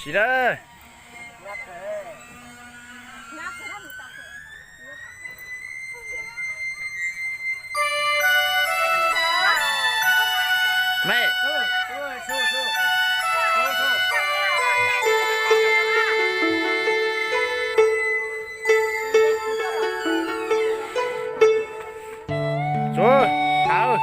Tsis lawm. Me. Tsuav, thauv.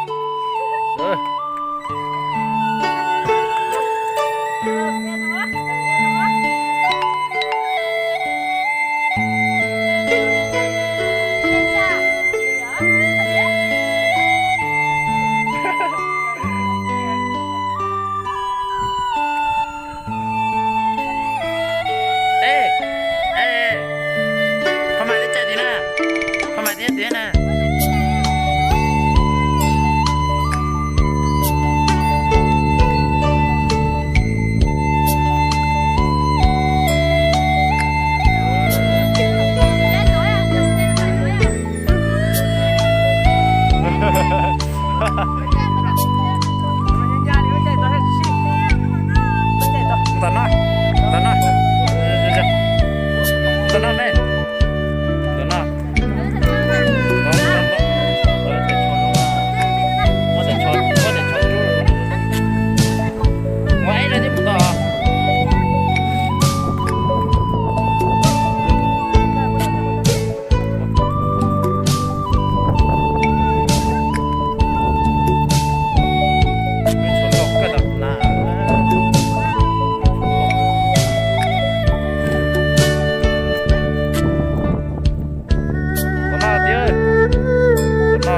Ej, ej, qhov mais tib caij tid na, qhov mais tib caij tid na. Ntawm no, ntawm no, ntawm no me, ntawm no. Muab daim tsho, muab daim tsho, muab daim tsho rub. Muab ib leeg twb mus tau. Tom no tiag, tom no.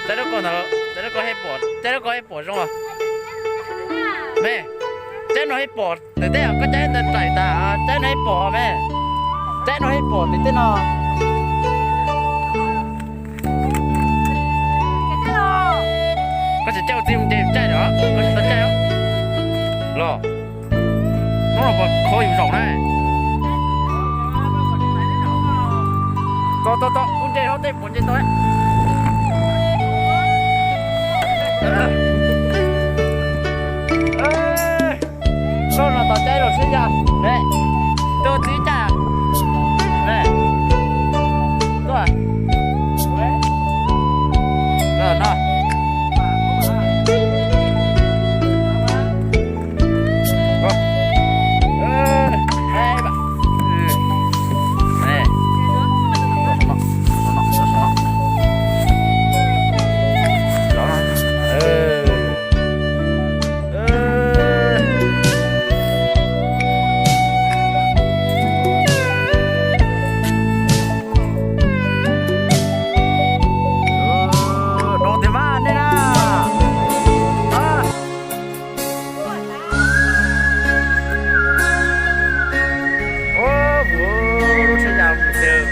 Caij lub ko ntawd, caij lub ko ib puas zoo. Me, caij no ib puas, nws tej koj caij ntawd raim tas, caij no ib puas me. Caij no ib puas tim tej no. Koj tsis caij ua txiv mus nce caij os, koj tsis tau caij os. Los, hnub no puas kho yus zaum na. Tau tau tau, kuv nce hauv tej puas nce tau. Koj no tos caij los sib ya ne. Tus txiv cas ne. Tuaj. No. Noo tiag mas nej na. Ub, lub tsheb ya mus tiag.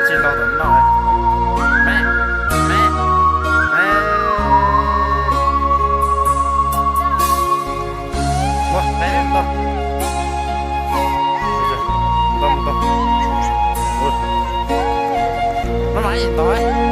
Tsis tau tom no. Me, me, me. Ua, peb tau. Tau, tau. Ua. No mas tau.